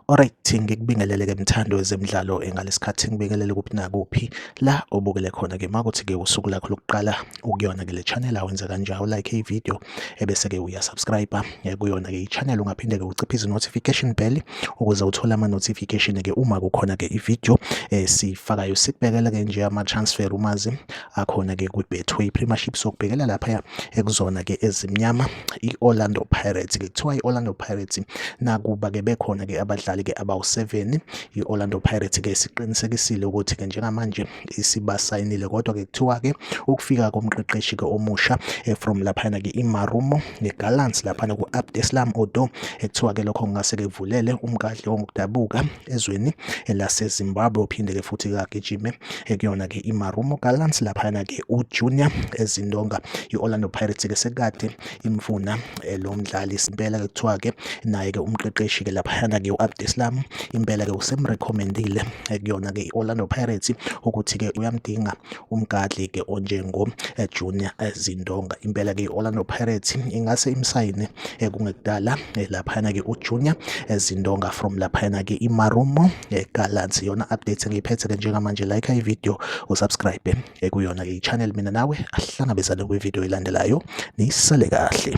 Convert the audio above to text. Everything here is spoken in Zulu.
Alright, ngikubingelele ke mthando wezemidlalo ngalesikhathi ngibingelele kuphi nakuphi la obukele khona ke makuthi ke usuku lakho lokuqala ukuyona ke le channel awenze kanjalo like i-video ebese ke uya subscribe kuyona ke i-channel. Ungaphinde ke uciphise notification bell ukuze uthole ama notification ke uma kukhona ke i-video esifakayo. Sikubhekela ke nje ama transfer umazi akhona ke kwi-Betway Premiership, sokubhekela lapha ekuzona ke ezimnyama i-Orlando Pirates. Ke kuthiwa i-Orlando Pirates nakuba ke bekhona ke abadlali ke abawu-7, i-Orlando Pirates ke siqinisekisile ukuthi ke njengamanje isibasayinile, kodwa ke kuthiwa ke ukufika komqeqeshi ke omusha from laphana ke iMarumo neGallants laphana ku-Abdeslam Odo, ekuthiwa ke lokho kungase ke kuvulele umgadli ongukudabuka ezweni laseZimbabwe ophinde ke futhi kagijime ekuyona ke iMarumo Gallants laphana ke uJunior Ezindonga. I-Orlando Pirates ke sekade imfuna lo mdlali impela ke kuthiwa ke naye ke umqeqeshi ke laphana ke u-Abdeslam impela ke usemrecommendile kuyona ke i-Orlando Pirates ukuthi ke uyamdinga umgadli ke onjengo Junior Zindonga. Impela ke i-Orlando Pirates ingase imsayine kungekudala laphana ke uJunior Zindonga from laphana ke iMarumo Gallants. Yona update engiyiphethe ke njengamanje. Like i-video, usubscribe kuyona ke i-channel. Mina nawe ahlangabezane kwi-video elandelayo, nisale kahle.